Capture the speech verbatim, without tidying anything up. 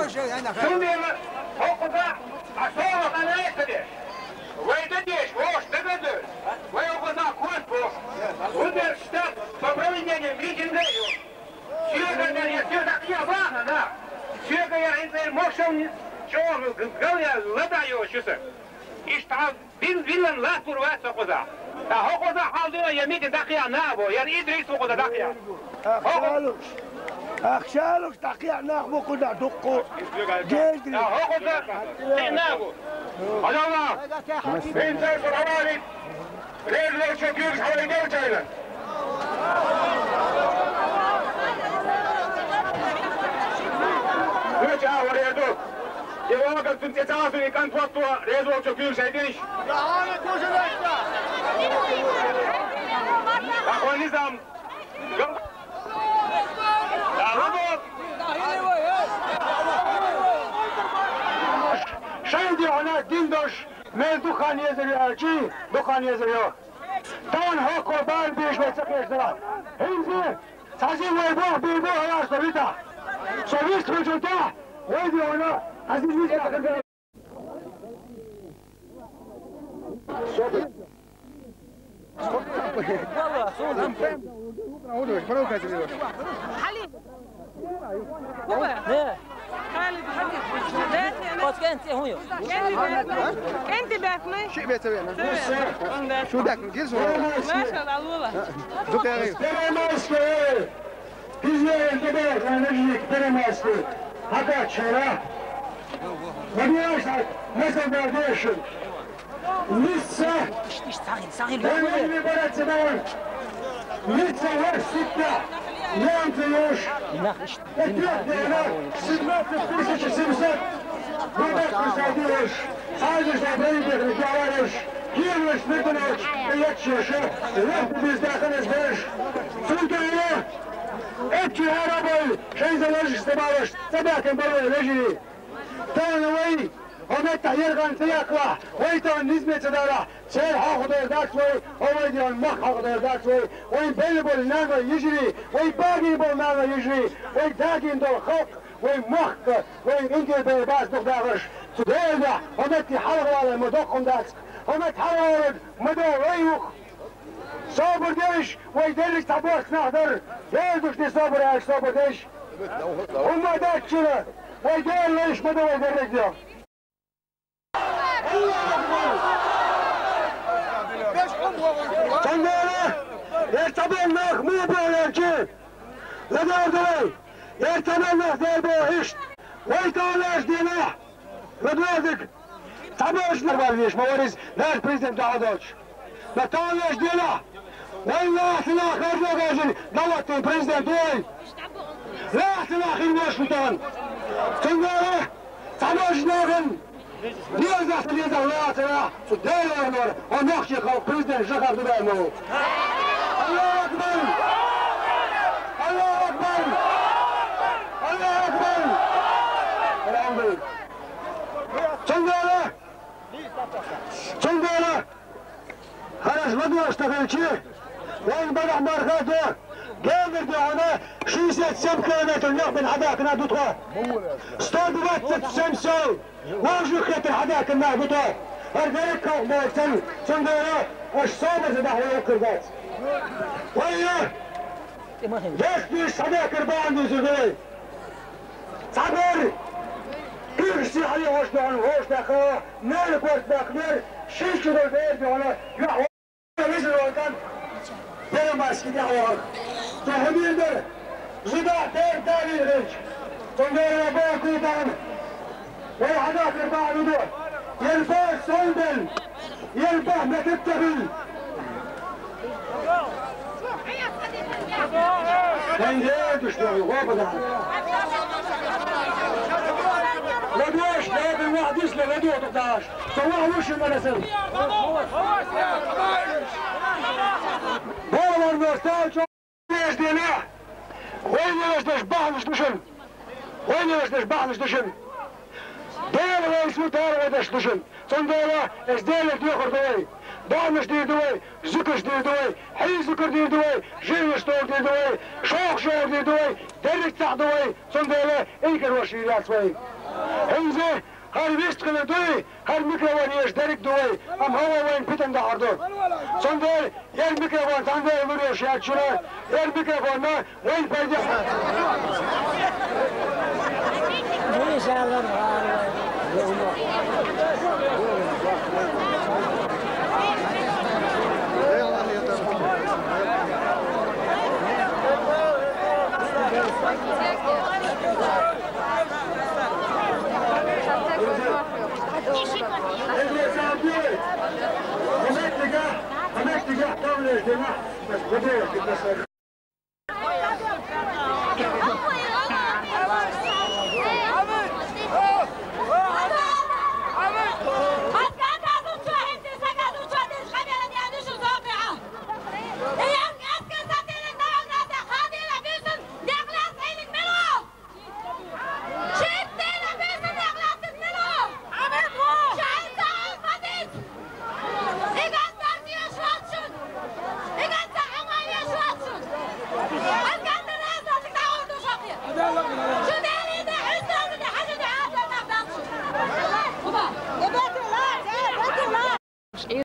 Цундела хӀокхуза а совгӀат къанаэцадеш. Вай дадеш, вош дагадер. Вай хӀокхуза кот бо. Гудер штаб по проведению митинга ю. Сюга дар я сюга я бана, да. Сюга я инзер мошен чор гал я лада ю шуса. Иштта Бин-, бинан латтур вац хӀокхуза. Та хӀокхуза хьалдула я митинг дакъя набо, я Идрис хӀокхуза дакъя. Ахчалуш. Ахчалуш дакъя нах бу хӀокхуза дукку. Гезгри. Та хӀокхуза дакъя набо. Аллах. Бин цар су аварит. Режло чу гюрш хавай дел чайна. Нуч а вареду. Дилога цун цецасуни кан фото резо чу гюрш айдеш. Ахуанизм. Шайди она диндош, мен духан езер ачи, духан езер. Тан хӀокхо бан беш вай ца хеш дара. ХӀинзи, цази вай бох бей бо ала совита. Совист хучута, вай ди она, ази миста. Хали. Куба? Не. Халид, Халид. Бетне. Пас кенти хуйо. Кенти бетне. Ши бетне. Шудак, гизу. Машалла, Аллах. Дукари. Первомайская. Пиздец, дебер, на ножник, Первомайская. Хакачара. Поднимайся, мы собрались. Лица. Военный братья, даун. Лица ваш сутта. Янты уж. Эпет, наверное, семнадцать тысяч семьсот. Вот так писать уж. Садишь на проигрыш, говоришь. Кируешь, Митинович, и я чеша. Лёгку без даха не знаешь. Сутта я. Эпчи арабай. Шей заложишь, собалишь. Собакин барой, лежи. Тан вай, хӀамет тайир ган ца якла, вай тан низме ца дара, цер хьахудер дац вай, хӀамет ян мах хьахудер дац вай, вай бел бол нана йижри, вай баги бол нана йижри, вай дагин дол халк, вай махка, вай ингир бел баз дух дагаш. Цу дела, хӀамет ти халгала ма дохун дац, хӀамет халгала ма до вай ух. Собар деш, вай дерриг цхьа бохк нах дар, дер душни собар аьлла собар деш. ХӀумма даччина, вай дер леш ма ду вай дерриг дел. Цундела, ер цхьа бен нах муха боху аьлча, ладор ду вай, ер цхьа бен нах дер боху иштта, вай товлаш дела. Медведик, цхьаболчу нах валлийша ма вара иза, нах президент дуьхьал доцуш. Но товлаш дела, вайн лаьцна нах хӀара догажина, Даллаттин президент ву вай. Лаьцна нах хир ву шун тахана. Цундела, цхьаболчу нахана, деза, деза лаьцна нах, цу Делора, хьо нохчийн халкъ президент Жохар Дудаев ма ву. Аллаху акбар! Аллаху акбар! Аллаху акбар! Алхьамдулиллах! Цундела! Цундела! Хьараш ладош таханчи, вайн бадахь марха до, гелдер де хьуна шестьдесят семь километр нах бен хьадакана ду тхо. Сто двадцать семь сел, вовшах хетар хьадакана нах ду тхо. ХӀара дерриг калх боху цан, цундела аша собар ца дахьа вай укхар дац. Вайна! Деш дуьйш схьадехкар бахьана дузур ду вай. Цхьабар! Уьш сихьа лехьаш дуьхьал вовшах даха, нана корта баккхар, шиш чу долу бер дуьхьал, юьхь виза роган, Первомайский тӀехьа вахар. Цу хӀумин дара, зуда бер далийна хилча, цундела боху кху тахана. Вай хьадахкар бахьана ду, ер боху сон белла, ер боху метта ца хилла. Вайн дедуш доху, гӀо бан дахьа. Ладош, дедуш, ваха дисла, ладош, доху дахьаш. Со ваха вуш ю ма лесал. Боху варно, стал чо- Веждена! Вай веждеш бахьанаш ду шуна! Вай веждеш бахьанаш ду шуна! Дела вайсу, Дала вай деш ду шуна! Цундела, эс Деле доьхур ду вай! Бахьанаш дийр ду вай! Зуькаш дийр ду вай! Хьий зукар дийр ду вай! Жинаш тор дийр ду вай! Шох шор дийр ду вай! Дерриг цхьаъ ду вай! Цундела, инкар ваша вийр яц вай! ХӀинца гьар вист хилар дуй, гьар микрофон еш дерг дуй, амма гьава вайн питан дахьар ду. Цундела ер микрофон тандел лур йош яц шуна, ер микрофонна вайн пайда.